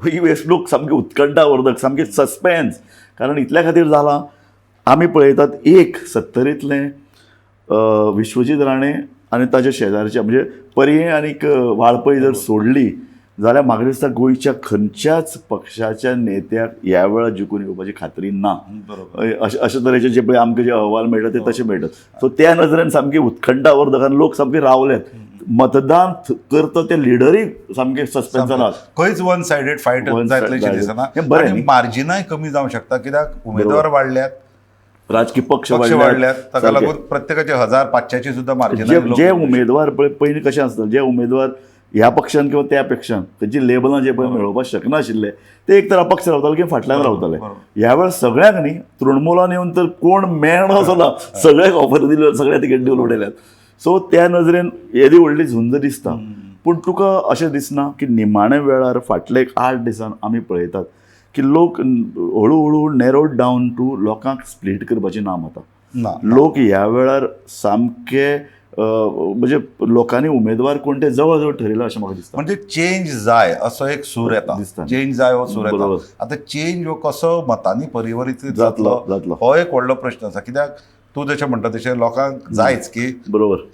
ही वेंचणूक सामकी उत्कंठावर्धक, सामकी सस्पेन्स. कारण इतल्या खातीर जालां, आमी पळयतात एक सत्तरींतलें विश्वजीत राणे आनी ताच्या शेजारचे म्हणजे पर्यें आनीक वाळपय जर सोडली जाल्यार म्हाका दिसता गोंयच्या खंयच्याच पक्षाच्या नेत्याक ह्या वेळार जिखून येवपाची खात्री ना. अशे अशे तरेचे जे पळय आमकां जे अहवाल मेळटा ते तशे मेळटात. सो त्या नदरेन सामकी उत्कंठावर्धक आनी लोक सामके रावल्यात. मतदान करता ते लिडरूय सामके सस्पेन्सान आसात. खंयच one sided fight One जातलेशें sided. दिसना. हें बरें आनी न्ही? मार्जिनाय कमी जावंक शकता, कित्याक उमेदवार वाडल्यात, राजकी पक्ष पक्ष वाडल्यात, ताका सारकें. लागून प्रत्येकाचे 1000-500 सुद्दां जे मार्जिनां. जे उमेदवार पळय पयलीं कशें आसता, जे उमेदवार ह्या पक्षान किंवा त्या पक्षान तांची लेबलां जे पळय मेळोवपाक शकनाशिल्ले ते एक तर अपक्ष रावताले किंवा फाटल्यान रावताले. ह्या वेळार सगळ्यांक न्ही, तृणमूलान येवन तर कोण मेळना असो ना, सगळ्यांक ऑफर दिल्यो, सगळ्या तिकेट दिवन उडयल्यात. सो त्या नदरेन येदी व्हडली झुंज दिसता. पूण तुका अशें दिसना की निमाण्या वेळार फाटले एक 8 दिसान आमी पळयतात की लोक हळू हळू नॅरोड डावन टू लोकांक स्प्लीट करपाची ना मतां? ना. लोक ह्या वेळार सामके म्हणजे लोकांनी उमेदवार कोण ते जवळ जवळ ठरयला अशें म्हाका दिसता. म्हणजे चेंज जाय असो एक सूर येता. दिसता. चेंज जाय हो सूर येता. आतां चेंज हो कसो मतांनी परिवर्तीत जातलो, जातलो. हो एक व्हडलो प्रश्न आसा, कित्याक तूं जशें म्हणटा तशें लोकांक जायच की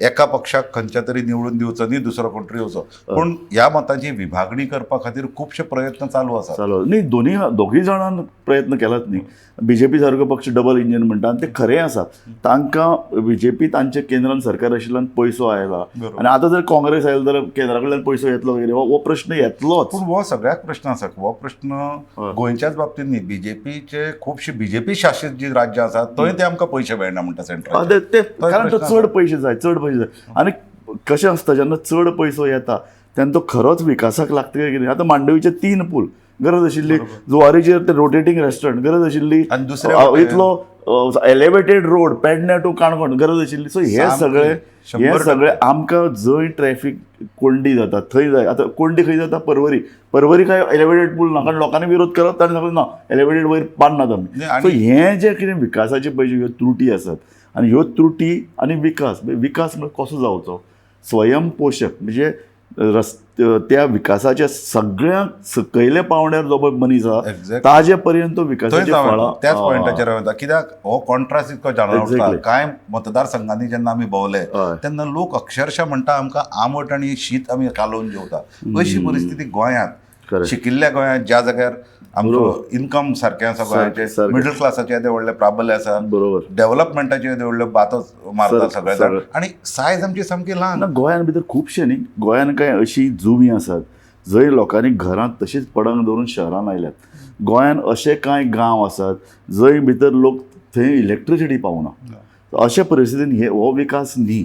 एका पक्षाक खंयच्या तरी निवडून दिवचो न्ही, दुसरो कोण तरी येवचो. पूण ह्या मतांची विभागणी करपा खातीर खुबशे प्रयत्न चालू आसात. चालू न्ही, दोन्ही दोगूय जाणान प्रयत्न केलात न्ही. बीजेपी सारको पक्ष डबल इंजीन म्हणटा आनी ते खरें आसा. तांकां बीजेपी तांच्या केंद्रान सरकार आशिल्ल्यान पयसो आयला आनी आतां जर काँग्रेस आयलो जाल्यार केंद्रा कडल्यान पयसो येतलो वगैरे, हो प्रश्न येतलोच. पूण हो सगळ्याक प्रश्न आसा. हो प्रश्न गोंयच्याच बाबतींत न्ही, बीजेपीचे खुबशे बीजेपी शासीत जी राज्यां आसात थंय ते आमकां पयशे मेळना म्हणटा सेंट्रल. ते कारण तो चड पयशे जाय, चड पयशे जाय. आनी कशें आसता, जेन्ना चड पयसो येता तेन्ना तो खरोच विकासाक लागता काय कितें. आतां मांडवीचे 3 पूल गरज आशिल्ली, जुवारीचेर ते रोटेटींग रेस्टॉरंट गरज आशिल्ली, आनी दुसरे इतलो एलिवेटेड रोड पेडण्या टू काणकोण गरज आशिल्ली. सो हे सगळे हे सगळे आमकां जंय ट्रॅफीक कोंडी जाता थंय जाय. आतां कोंडी खंय जाता? पर्वरी. पर्वरी काय एलिवेटेड पूल ना, कारण लोकांनी विरोध करप, ताणें सांगलें ना एलिवेटेड वयर बांदनात आमी. सो हें जें कितें विकासाचे पळय ह्यो त्रुटी आसात आनी ह्यो त्रुटी आनी विकास, विकास म्हळ्यार कसो जावचो, स्वयंपोशक म्हणजे त्या विकासाच्या सगळ्या सकयल्या पावंड्यार जो पळय मनीस आसा ताजे पर्यंत तो विकासाची फळां त्याच पॉयंटाचेर हांव येता, कित्याक हो कॉन्ट्रास्ट इतको जाणवता. कांय मतदारसंघांनी जेन्ना आमी भोंवले तेन्ना लोक अक्षरशः म्हणटा आमकां आमट आनी शीत आमी कालोवन जेवता. अशी परिस्थिती गोंयांत, शिकिल्ल्या गोंयांत, ज्या जाग्यार आमचो इन्कम सारकें आसा, गोंयाचे मिडल क्लासाचे येदे व्हडले प्राबल्य आसा, डेव्हलपमेंटाचे येदे व्हडल्यो बातो मारता सगळे जाण, आनी सायज आमची सामकी ल्हान. गोंयांत भितर खुबशे न्ही, गोंयांत कांय अशी जुवीं आसात जंय लोकांनी घरांत तशीच पडंग दवरून शहरान आयल्यात. गोंयांत अशे कांय गांव आसात जंय भितर लोक थंय इलेक्ट्रिसिटी पावना. अशा परिस्थितीन हे हो विकास न्ही.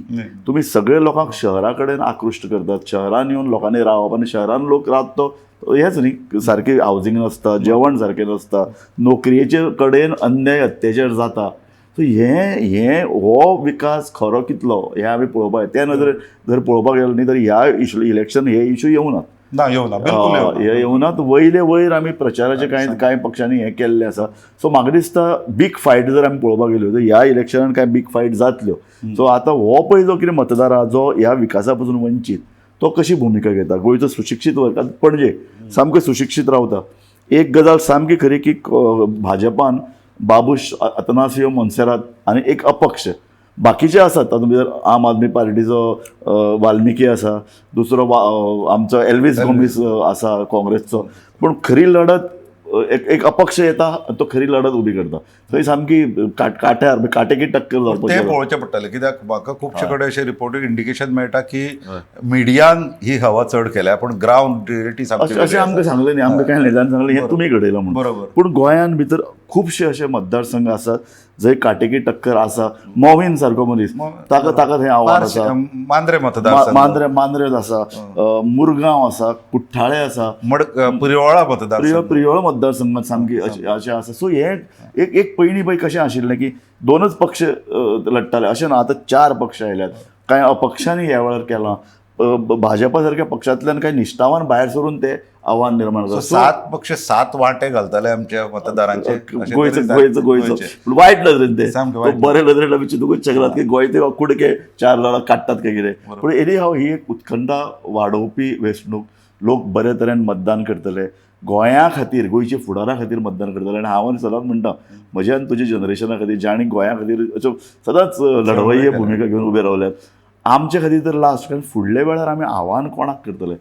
तुमी सगळे लोकांक शहरा कडेन आकृश्ट करतात, शहरान येवन लोकांनी रावप आनी शहरान लोक रावता तो हेच न्ही, सारकें हावजींग नासता, जेवण सारकें नासता, नोकरेचे कडेन अन्याय अत्याचार जाता. सो हे हे हो विकास खरो कितलो हें आमी पळोवपाक जाय. त्या नदरेन जर पळोवपाक गेलो न्ही तर ह्या इशू इलेक्शन हे इशू येवनात, ना येवना, बिलकुल हे येवनात. वयले वयर आमी प्रचाराचे कांय कांय पक्षांनी हें केल्लें आसा. सो म्हाका दिसता बीग फायट जर आमी पळोवपाक गेल्यो तर ह्या इलेक्शनान कांय बीग फायट जातल्यो. सो आतां हो पळय जो कितें मतदार आहा जो ह्या विकासा पसून वंचीत तो कशी भुमिका घेता. गोंयचो सुशिक्षीत वर्ग पणजे सामको सुशिक्षीत रावता. एक गजाल सामकी खरी की भाजपान बाबूश अतनासियो मोन्सेरात आनी एक अपक्ष बाकीचे आसात, तातूंत भितर आम आदमी पार्टीचो वाल्मिकी आसा, दुसरो आमचो एल्वीस गोमीस आसा काँग्रेसचो. पूण खरी लढत एक एक अपक्ष येता तो खरी लढत उबी करता. थंय सामकी काट्यार काटेकी टक्कर जावपाची. तें पळोवचें पडटलें, कित्याक म्हाका खुबशे कडेन अशें रिपोर्टींग इंडिकेशन मेळटा की मिडियान ही हवा चड केल्या, पूण ग्रावंड रियलिटी सामकी अशें आमकां सांगलें न्ही, आमकां कांय नेतान सांगलें हें तुमी घडयलां म्हणून. बरोबर. पूण गोंयान भितर खुबशे अशे मतदारसंघ आसात जंय काटेकी टक्कर आसा. मोविन सारको मनीस ताका ताका थंय आव्हान आसा. मांद्रे मतदार, मांद्रे मांद्रे आसा, मुरगांव आसा, कुठ्ठाळे आसा, प्रियोळा मतदार, प्रियोळा मतदारसंघात सामकी अशें आसा. सो हे एक एक पयलीं पळय कशें आशिल्लें की दोनच पक्ष लडटाले अशें ना, आतां 4 पक्ष आयल्यात. कांय अपक्षांनी ह्या वेळार केलां, भाजपा सारक्या पक्षांतल्यान कांय निश्ठावान भायर सरून ते आव्हान निर्माण करता. 7 पक्ष 7 वांटे घालताले आमच्या मतदारांचे. गोंयचो गोंयचो गोंयचो पूण वायट नदरेन ते, बरे नदरेन आमी चिंतूकच शकनात की गोंय ते कुडके 4 जाणां काडटात काय कितें. पूण एनी हाव ही एक उत्कंठा वाडोवपी वेंचणूक. लोक बरे तरेन मतदान करतले, गोंया खातीर, गोंयच्या फुडारा खातीर मतदान करतले. आनी हांव सदांच म्हणटा, म्हज्या आनी तुज्या जनरेशना खातीर जांणी गोंया खातीर अश्यो सदांच लढवय्य भुमिका घेवन उबे रावल्यात, आमचे खातीर तर लास्ट. कारण फुडल्या वेळार आमी आव्हान कोणाक करतले?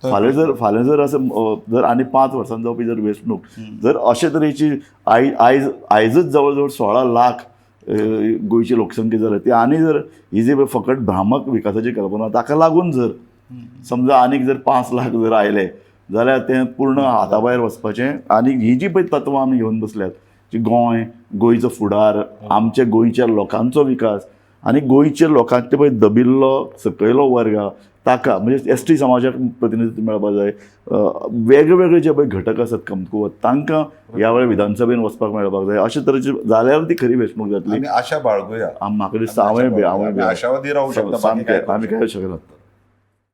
फाल्यां जर असं जर आनी 5 वर्सांनी जावपी जर वेंचणूक जर अशे तरेची आयज आयजच जवळ जवळ 16 लाख गोंयची लोकसंख्या जाल्या ती, आनी जर ही जी फकत भ्रामक विकासाची कल्पना ताका लागून जर समजा आनीक जर 5 लाख जर आयले जाल्यार तें पूर्ण हाता भायर वचपाचें. आनी ही जी पळय तत्वां आमी घेवन बसल्यात जी गोंय, गोंयचो फुडार, आमच्या गोंयच्या लोकांचो विकास आनी गोंयच्या लोकांचे पळय दबिल्लो सकयलो वर्ग आहा ताका म्हणजे एस टी समाजाक प्रतिनिधित्व मेळपाक जाय, वेगळे जे पळय घटक आसात कमकुवत तांकां ह्या वेळार विधानसभेन वचपाक मेळपाक जाय. अशे तरेचे जाल्यार ती खरी वेंचणूक जातली. आमी आशा बाळगुया. म्हाका दिसता हांवें आमी आशावादी रावूं शकता. सामकें आमी काय शकना.